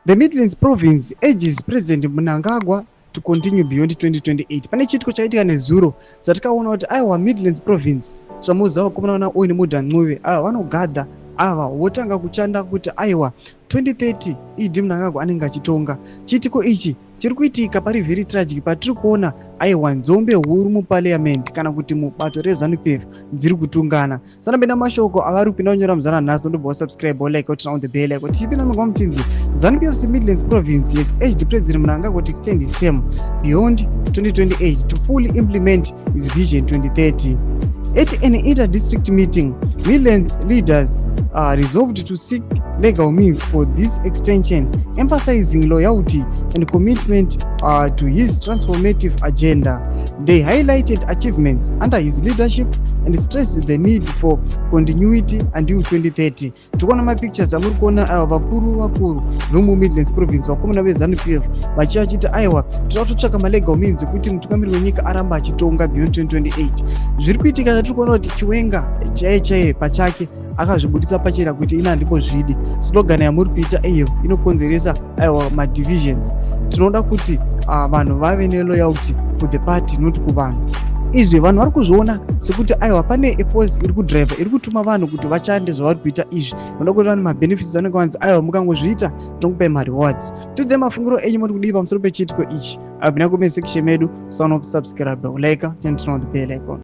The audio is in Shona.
The Midlands Province urges President Mnangagwa to continue beyond 2028. Pane chiitiko chaitika nezuro chatikaona kuti aiwa, Midlands Province, zvamuziva vakomana vana Owen Mudha Ncube ava vanogadha ava votanga kuchanda kuti aiwa, 2030 ED Mnangagwa anenge achitonga. Chiitiko ichi chiri kuitika pari very tragic, patiri kuona aiwa, nzombe huru muparliament kana kuti mubato reZANU PF dziri kutungana. Sanapinda mashoko avari kupinda kunyora muzana nhasi, ndobva wasubscribe, like, turn on the bell icon. Tichipinda mangwa muchinzi ZANU PF Midlands Province has urged President Mnangagwa to extend his term beyond 2028 to fully implement his Vision 2030. At an inter-district meeting, Midlands leaders resolved to seek legal means for this extension, emphasizing loyalty and commitment to his transformative agenda. They highlighted achievements under his leadership and stressed the need for continuity until 2030. Tikuona mapictures amuri kuona aiwa, vakuru vakuru vemuMidlands Province, vakomana veZANU PF, vachiva vachiti aiwa, toda kutotsvaka malegal means ekuti mutungamiri wenyika aramba achitonga beyond 2028. Zviri kuitika chatiri kuona kuti Chiwenga chaiye chaiye pachake akazvibudisa pachena kuti ina handibozvidi slogan yamuri kuita iyo inokonzeresa aiwa madivisions. Tinoda kuti vanhu vave neloyalty to the party, not kuvanhu. Izvi vanhu vari kuzviona sekuti aiwa, pane force iri kudhiraivha, iri kutuma vanhu kuti vachande zvavari kuita izvi. Vanoda kuti vanhu mabenefits anenge vanzi aiwa, mukangozviita tinokupai marewards. Tiudzei mafungiro enyu, moti kudii pamusoro pechiitiko ichi? Apinda comment section medu, musaona kusubscribe, like, turn on the bell icon.